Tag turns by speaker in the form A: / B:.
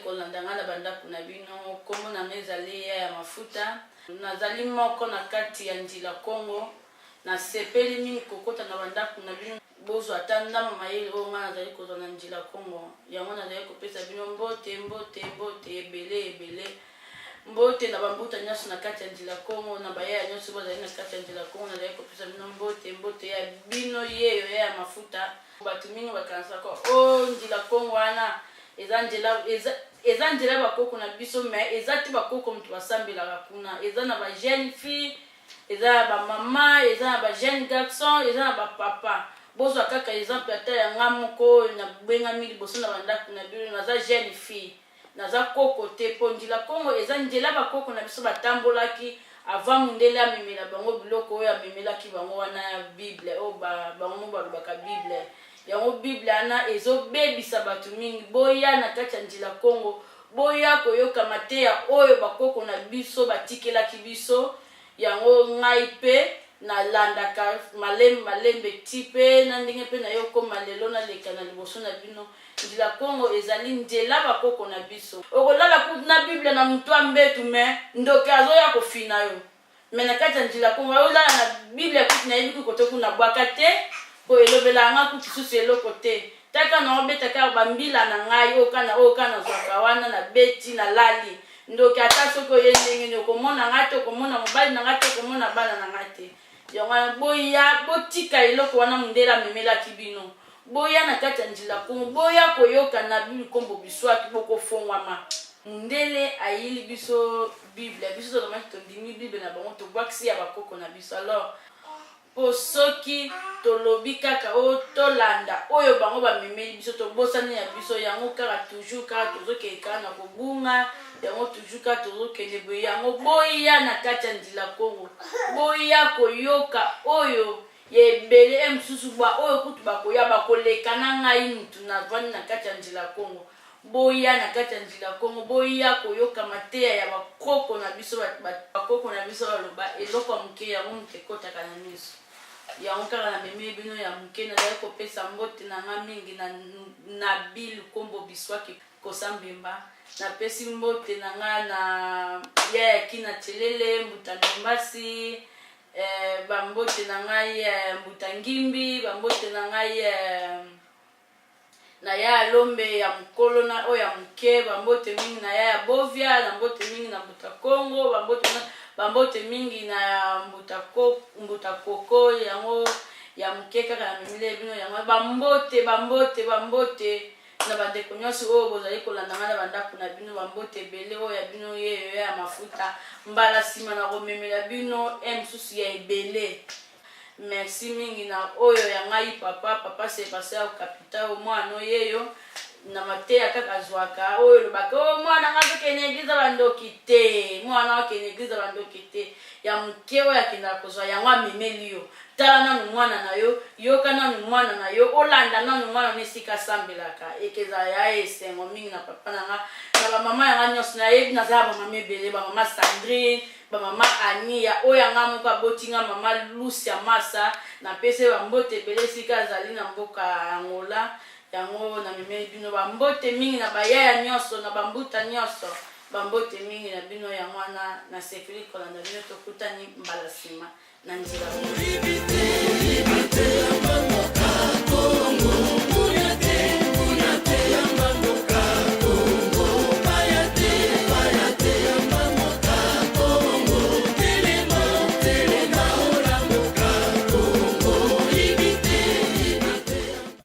A: kolanda ngai na bandako na bino. Nkombo na ngai ezali Yaya Mafuta. Nazali moko na kati ya Ndila Kongo. Nasepeli mingi kokota na bandako na bino. Bozwa ata ndambo mayele oyo ngai nazali kozwa na Ndila Kongo. Yango nazali kopesa bino mbote, mbote, mbote ebele ebele. Mbote na bambuta nyonso na kati ya Ndila Kongo, na bayaya nyonso bazali na kati ya Ndila Kongo, nazali kopesa bino mbote, mbote ya bino yeyo ya mafuta. Bato mingi bakanisaka o oh, Ndila Kongo wana eza nzela eza eza nzela bakoko na biso, mais eza te bakoko moto basambelaka kuna, eza na ba jeune fille, eza na ba mama, eza na ba jeune garçon, eza na ba papa. Bozwa kaka exemple ata ya nga moko oyo nabengami liboso na bandako na bino, naza jeune fille. Naza koko te po ndila kongo eza nzela ba koko na biso batambolaki avant mundele amemela bango biloko oyo amemelaki bango wana bible oyo ba bango moko balobaka bible yango bible wana ezobebisa bato mingi. Boya na kati ya ndila kongo, boya koyoka mateya oyo bakoko na biso batikelaki biso. Yango ngai pe nalandaka malembe malembe ti pe na ndenge pe naye okoma lelo naleka na liboso na bino. Ndila Kongo ezali nzela ba koko na biso. Okolala kutu na bible na mutu ya mbetu mais ndoki azoya kofina yo mais na kati ya ndila Kongo olala na bible kutu nayebi kutu kote kuna bwaka te po elobelaka nga kutu susu eloko te taka na obeta kaka ba mbila na ngai oyo kana oyo kana nazwaka wana na beti na lali ndoki ata soki oye ndenge nini okomona nga te, okomona mobali na nga te, okomona bana na nga te. Yango wana boya, botika eloko wana mundele amemelaki bino. Boya na kati ya Ndjila Kongo, boya koyoka Nabi Lukombo Biswaki, bokofongwama. Mundele ayili biso Bible, biso tolobaki tondimi Bible na bango, tobwakisi ya bakoko na biso. Alors po soki tolobi kaka o tolanda oyo bango bamemeli biso, tobosani ya biso. Yango kaka toujours kaka tozokende kaka na kobunga, yango toujours kaka tozokende boye. Yango boya na kati ya Ndjila Kongo, boya koyoka oyo ya ebele e mosusu ba oyo kutu bakoya bakoleka na ngai mutu navandi na kati ya Ndjila Kongo. Boya na kati ya Ndjila Kongo, boya koyoka mateya ya bakoko na biso. Bakoko na biso baloba eloko ya moke yango moto ekotaka na miso. Yango kaka namemeli bino ya moke. Nazali kopesa mbote na nga mingi na Nabi Lukombo Biswaki Kosa Mbemba. Napesi mbote na nga na Yaya Kina Chelele Mbuta Ndombasi, bambote na ngai Mbuta Ngimbi, bambote na ngai na Yaya Lombe ya mokolo na oyo ya moke, bambote mingi na Yaya Bovia, na mbote mingi na Mbuta Kongo, bambote mingi na Mbuta Koko, yango ya moke kaka na memile bino yango. Bambote, bambote, bambote na bandeko nyonso oyo bozali kolanda ngai na bandako na bino, bambote ebele oyo ya bino yeyo ya mafuta. Mbala nsima na komemela bino e mosusu ya ebele. Merci mingi na oyo ya ngai papa, papa Sebastien Kapitao, mwana oyeyo na mateya kaka azwaka oyo olobaka o oh, mwana nga azokende eglise ya bandoki te, mwana akende eglise ya bandoki te, ya moke oyo akendaka kozwa yango amemeli yo. Tala nanu mwana na yo, yoka nanu mwana na yo, olanda nanu mwana na esika asambelaka. Ekezala ya esengo mingi na papa na nga na bamama ya nga nyonso. Nayebi naza ya bamama ebele, bamama Sandrine, ba mama Annie ya oyo ya nga moko aboti nga, mama Lucia Massa, napesi ye bambote ebele esika azali na mboka ya Angola. Yango namemeli bino bambote mingi na bayaya nyonso na bambuta nyonso, bambote mingi na bino. Yango wana nasepeli kolanda bino, tokutani mbala nsima na nzela.